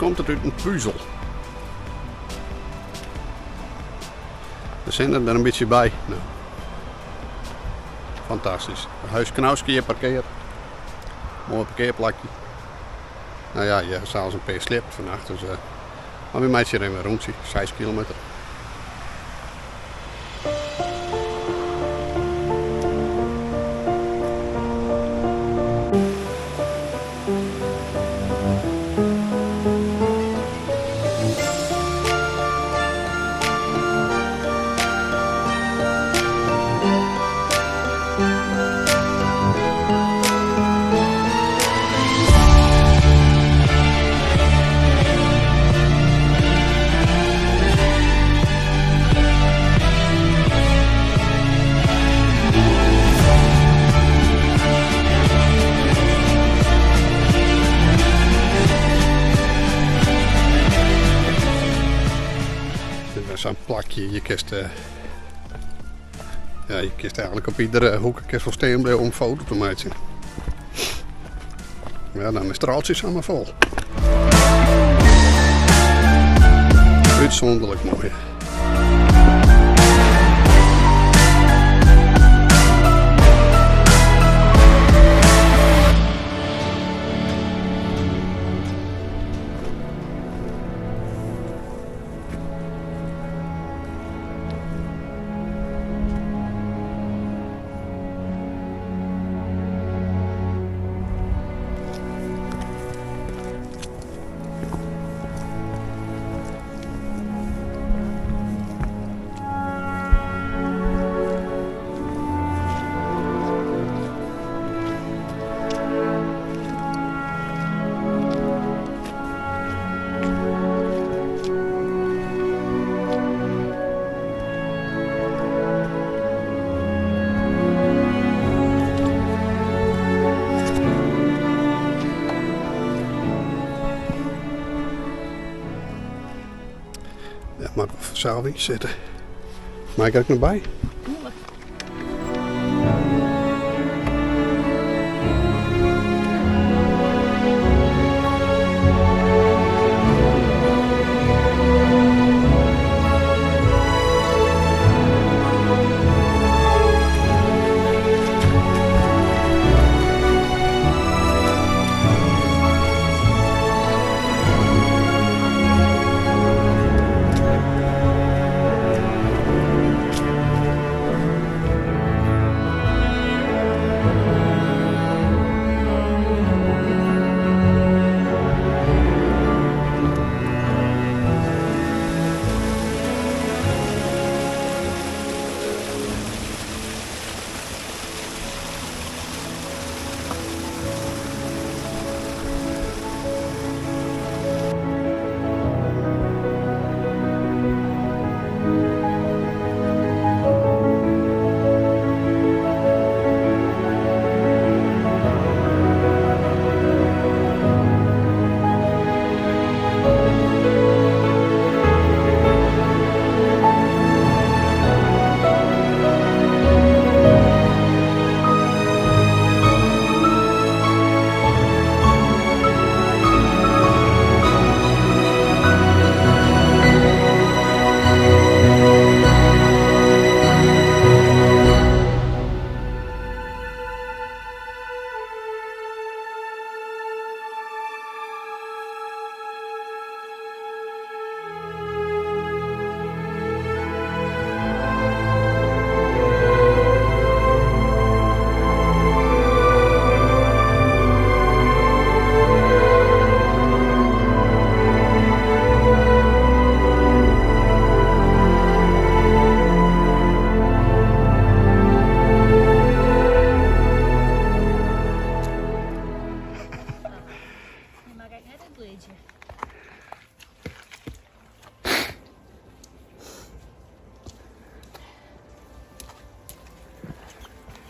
komt it út in puzel. De sinne der in bytsje by. No. Fantastysk. Huis Knauske hjir parkeard. Moai parkearplakje. No ja, hjir ha sels in pear sliept fannacht, dus mar wy meitsje hjir even in rûntsje, 6 kilometer. Dit is sa'n plakje, je kinst ja, je kinst eigentlik op iedere hoeke kinst wol stean bliuwe om in foto te meitsjen. Ja, dan is it straaltsje samar fol. Utsûnderlik moai. Dêr moat ik fansels yn sitte. Mei ik der ek noch by?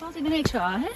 Falt der niks ôf, hè?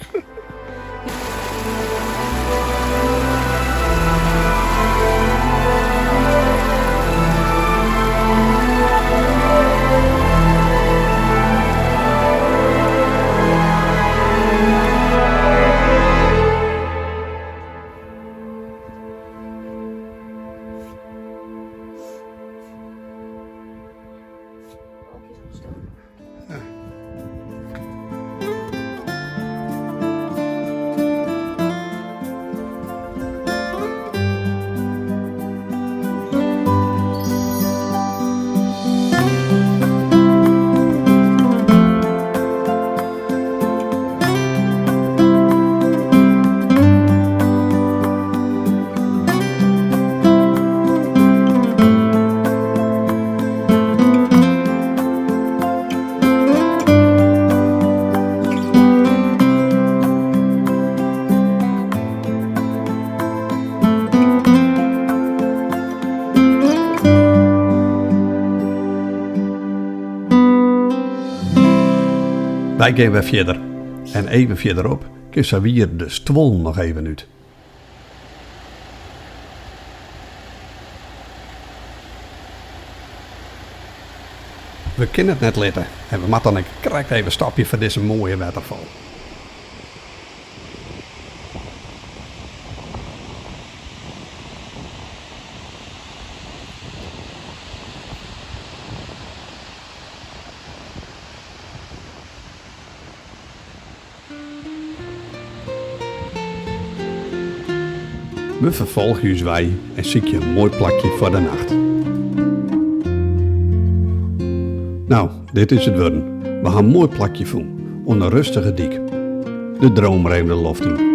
Wy gean wer fierder en even fierderop kin sawier de stuollen noch even út. We kinne it net litte en we moatte dan ek krekt even stopje foar dizze moaie wetterfal. We ferfolgje ús wei en sykje in moai plakje foar de nacht. No, dit is it wurden. We ha in moai plakje fûn, oan in rêstige dyk. De droom even de loft yn.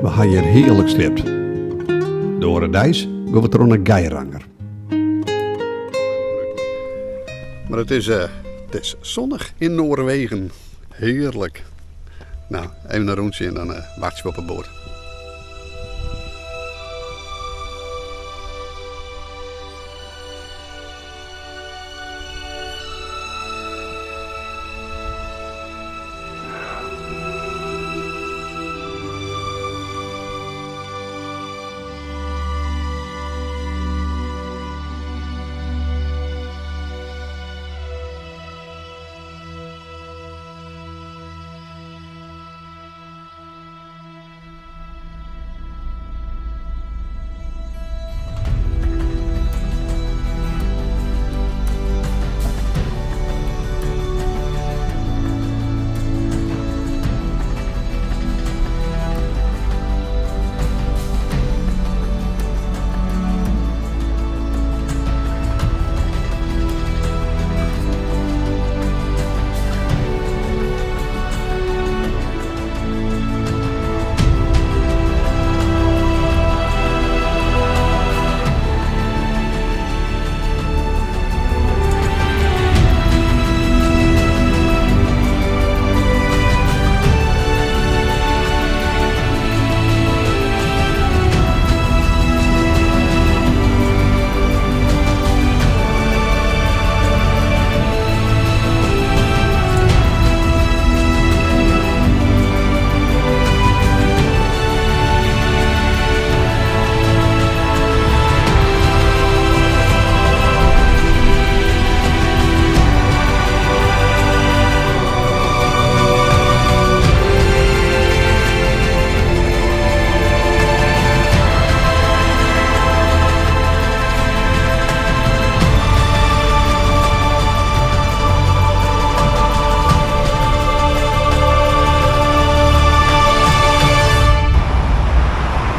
We ha hjir hearlik sliept. De oare deis gean we troch nei Geiranger. Mar it is, it is sonnich yn Noarwegen. Hearlik. No, even in rûntsje en dan wachtsje we op 'e boat.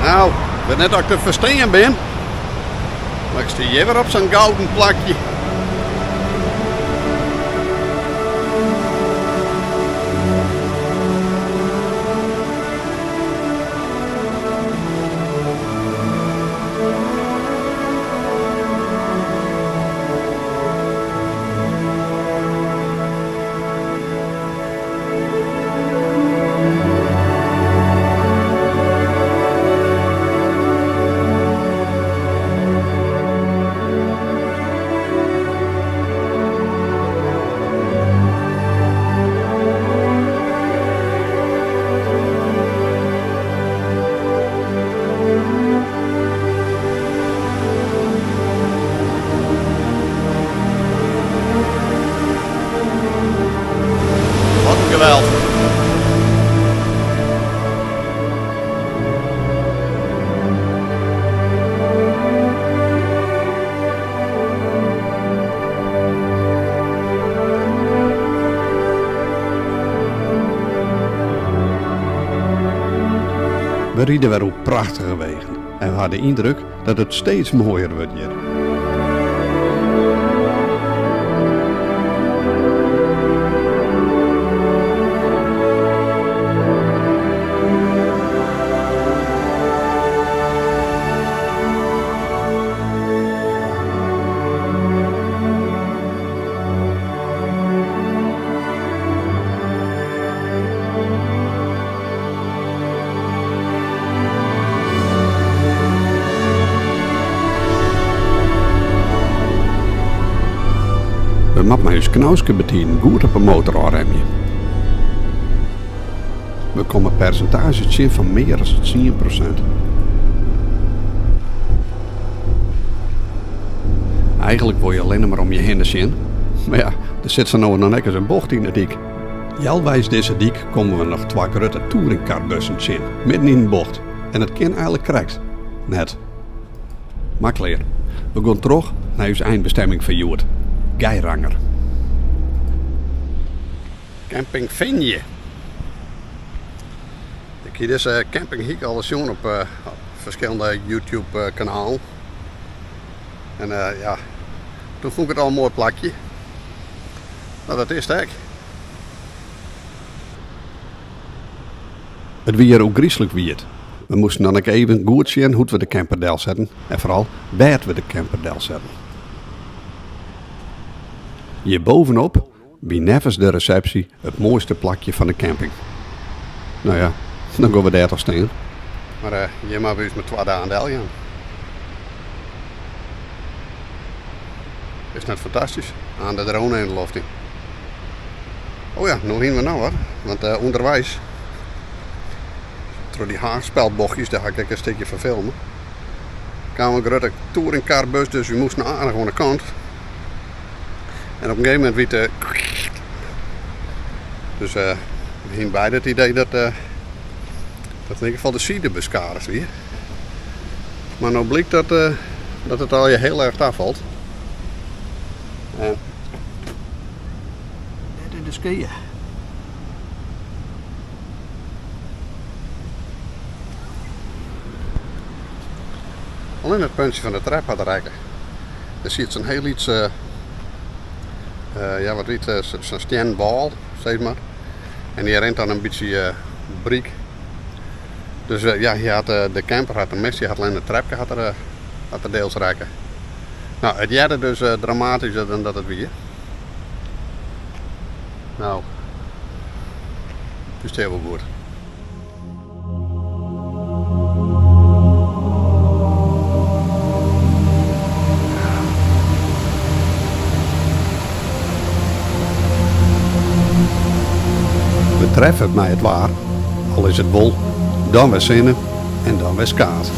Nou, ik wit net oft ik te ferstean bin, mar ik stean hjir wer op sa'n gouden plakje. Wat in geweld. We ride wer oer prachtige wegen en we ha de yndruk dat it steeds moaier wurdt hjir. moat mei ús knauske betiden goed op 'e motor ôfremje. We komme persintaazjes tsjin fan mear as 10%. Eigenlik wol je allinne mar om je hinne sjen, mar ja, der sit sa no en dan ek ris in bocht yn 'e dyk. Healweis dizze dyk komme we noch twa grutte touringcarbussen tsjin, midden yn in bocht. En it kin eigenlik krekt net. Mar klear, we gean troch nei ús einbestemming foar hjoed, Geiranger. Camping Fenje. Ik hie dizze camping hie ik al ris sjoen op ferskillende YouTube kanalen. En ja, doe fûn ik it al in moai plakje. No dat is it ek. It wie hjir ôfgryslik wiet. We moasten dan ek even goed sjen hoe't we de camper delsetten en foaral wêr't we de camper delsetten. Hjir bovenop wie neffens de resepsje it moaiste plakje fan de camping. No ja, dan gean we dêr toch stean. Mar hjir moatte we ús mar twa dagen deljaan. Is net fantastysk? Aan de drone yn de loft yn. Oh ja, no hiene we noch wat. Want ûnderweis, troch dy haagspeldbochtjes, dêr ha ik ek in stikje fan filme, kaam in grutte touringcarbus, dus we moasten aardich oan de kant. En op in gegeven momint wie it. Dus we hiene beide it idee dat, dat yn ieder gefal de side beskadigd wie. Mar no blykt dat, dat it allegear hiel erch tafalt. En dit is de skea. Allinne it puntsje fan de trep hat rekke. Der siet sa'n hiel lyts, ja wat wie it, sa'n stiennen bal, sis mar. En dy rint dan in bytsje bryk. Dus ja, hy hat, de camper hat him mist, hy hat allinne it trepke hat er, hat er deels rekke. No, it hearde dus dramatysker dan dat it wie. No, it is wol goed. We treffe it mei it waar, al is it wol dan wer sinne en dan wer skaad.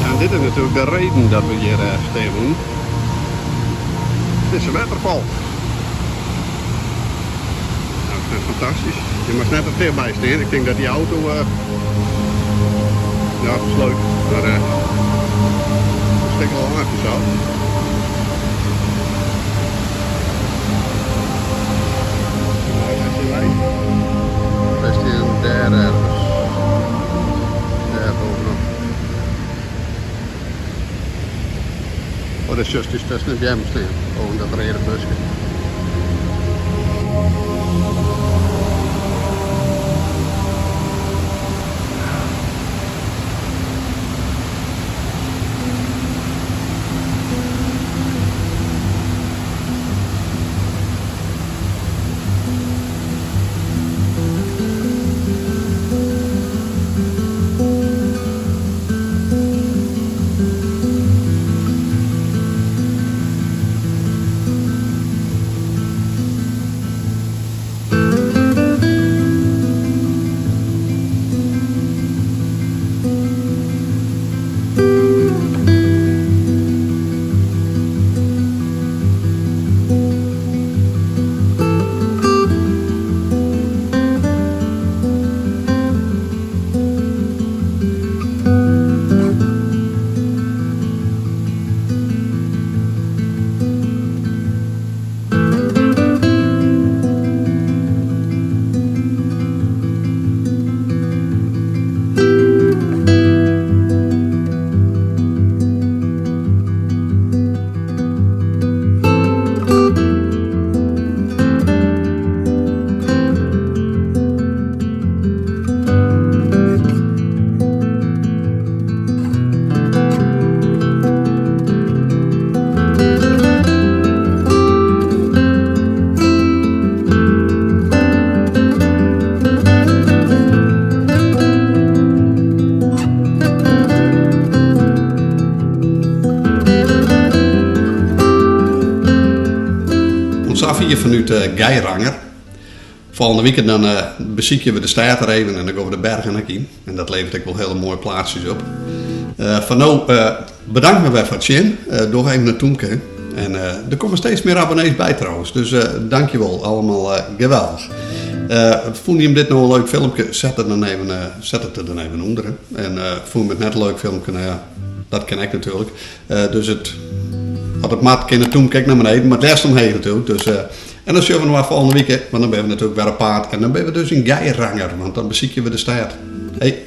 Ja, en dit is natuerlik de reden dat we hjir stean woenen. Dizze wetterfal. Nou, ik vind het fantastysk. Je moatst net te tichtby stean. Ik tink dat dy auto. Ja, it is leuk, mar in stik al aardich sa. Wy stean dêr ergens. Dêr bovenop. Oh, dêr sjochst ús tusken de beammen stean, boven dat reade buske. safier fanút Geiranger. Folgjende wike dan besykje we de stêd der even en dan gean we de bergen ek yn. En dat levert ek wol hiele moaie plaatsjes op. Foar no bedankt me wer foar it sjen. Doch even in tûmke. En der komme steeds mear abonnees by trouwens. Dus dankjewol, allemaal geweldich. Fûn jim dit no in leuk filmke? Set it dan even, set it der dan even ûnder. En fûn jim it net in leuk filmke? No ja, dat kin ek natuerlik. Dus it, as it moat, kin it tûmke ek nei beneden, mar it leafst omheech natuerlik. Dus, en dan sjogge we inoar folgjende wike, want dan binne we natuerlik wer op paad. En dan binne we dus yn Geiranger, want dan besykje we de stêd. Hey,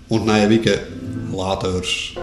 oant nije wike. Laters.